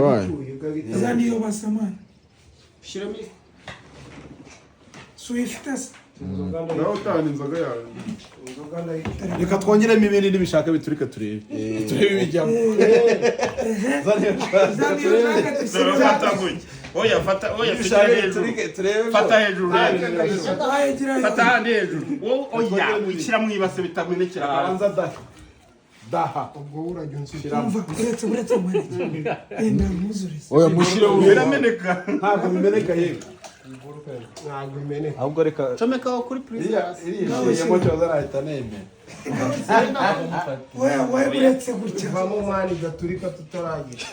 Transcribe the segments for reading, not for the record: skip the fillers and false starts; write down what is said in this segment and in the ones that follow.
Wayo. Zana iyo basamani. Shyiramo. Si uyifite se? Nawe utahana inzoga yawe. Reka twongeremo ibindi, nibishaka biturike, turebe turebe ibijyamo. Zana iyo jage. Zana iyo jage dushyire. Fata gutya. Oya, fata, oya, Nibishaka tujya hejuru. biturike turebe. Fata hejuru. Wayegira. Fata handi hejuru. Wowe oya, ushyira mu ibase bitamenekera hasi. Banza daha daha. Ubwo urajya unsukira. Umva, uretse uretse mwereke, enda mwuzurize. Oya, mushyireho. Birameneka. Ntabwo bimeneka yewe. Ntabwo imeneka. Ahubwo reka Comekaho kuri purize. Iriya iriya ishiriyemo cyoza nahita nemera. Wowe wowe, uretse gutya. Ivamo mani, gaturika tutaragira.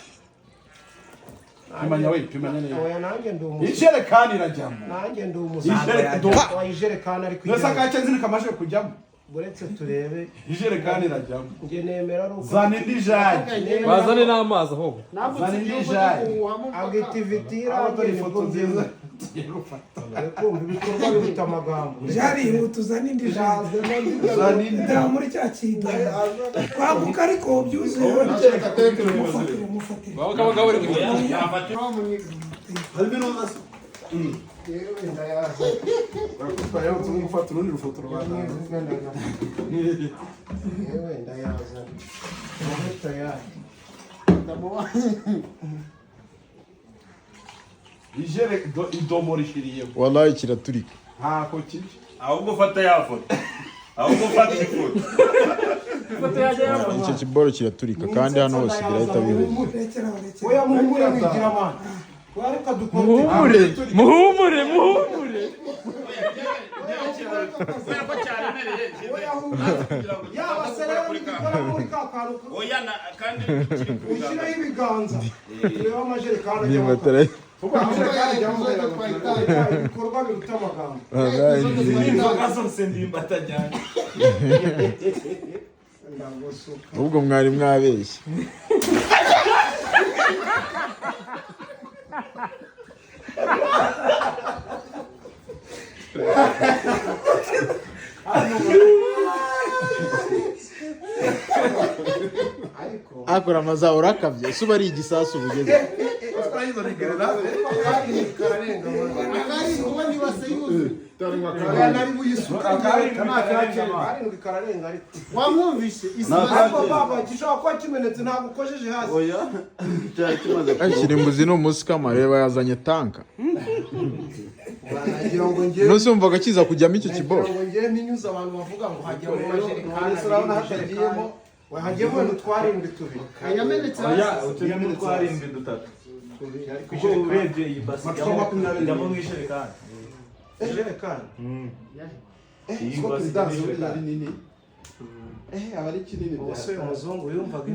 Pimanya we, pimanya neza. Oya, nanjye ndi umusore. Ijerekani irajyamo. Nanjye ndi umusore. Ijerekani. Oya, ijerekani ariko Mbese igera. akacye nzi kamashe kujyamo. Uretse turebe. Ijerekani irajyamo. Njye nemera ari uko Zana indi jage. Bazane n'amazi ahubwo. Zana indi jage. Activité Aho dore irangiye ifoto nibwo nziza nziza. Tugiye gufata. Kumva ibikorwa biruta amagambo. Jari, ihute uzane indi jage. Zana indi. Ndaba muri cya kintu kwambuka ariko byuzuye. Mufatire, mufatire. Baba bari kugenda. Harimo inoza se? Yewe, ndayaza. Twayobotse nko gufata urundi rufoto rwa nawe. Yewe, ndayaza. Wowe tayari. Ijere idomoro ishiriyemo. Wallahi kiraturika. Ntako kijya. Ahubwo fata ya foto, ahubwo fata ifoto. Icyo kiboro kiraturika kandi hano hose birahita bihuza. Rekera, rekera. Oya, muhumure, wigira abana. Oya, reka dukore. Muhumure, muhumure, muhumure. Kubera ko cyaremereye. Oya, humura. Yaba se rero nidukora muri ka kantu Oya na kandi kiri ku ushyireho ibiganza, turebe amajerekani Niba ajyamo. atari Amajerekani ajyamo. Ibikorwa biruta amagambo. Wallahi ni- Inzoga zose ndimba atajyanye. Ndagusuka. Ahubwo mwari mwabeshye. Ariko Akora amazaho urakabye, ese uba ari igisasu bugeze. Twayizo ni grenade. Akarindwi kararenga. Akari kuba nibase yuzuye. Oya, nari buyisuka. Akarindwi kararenga. Karindwi kararenga ariko. Wamwumvishe isi. Ariko baba gishobora kuba kimenetse, ntabwo ukojeje hasi. Oya, cyari kimaze. Kirimbuzi ni umusikama, reba yazanye tanka. Nagira ngo njye Nose wumvaga kiza kujyamo icyo nagira kiboro? ngo njye mpinyuze abantu bavuga ngo hajyamo amajerekani. None se urabona hatagiyemo? Oya, hagiyemo wenda utwarindwi tubiri. Yamenetse Oya, hasi. utuyemo twarindwi dutatu. Tubiri ariko. Kuko urebye iyi basi Amacupa ijyamo 20. Ijyamo nk'ijerekani. Ijerekani. Iyi Siko basi perezidansi ijyamo buriya ari ijerekani. nini. Aba ari kinini. Ubu se uyu muzungu yumvaga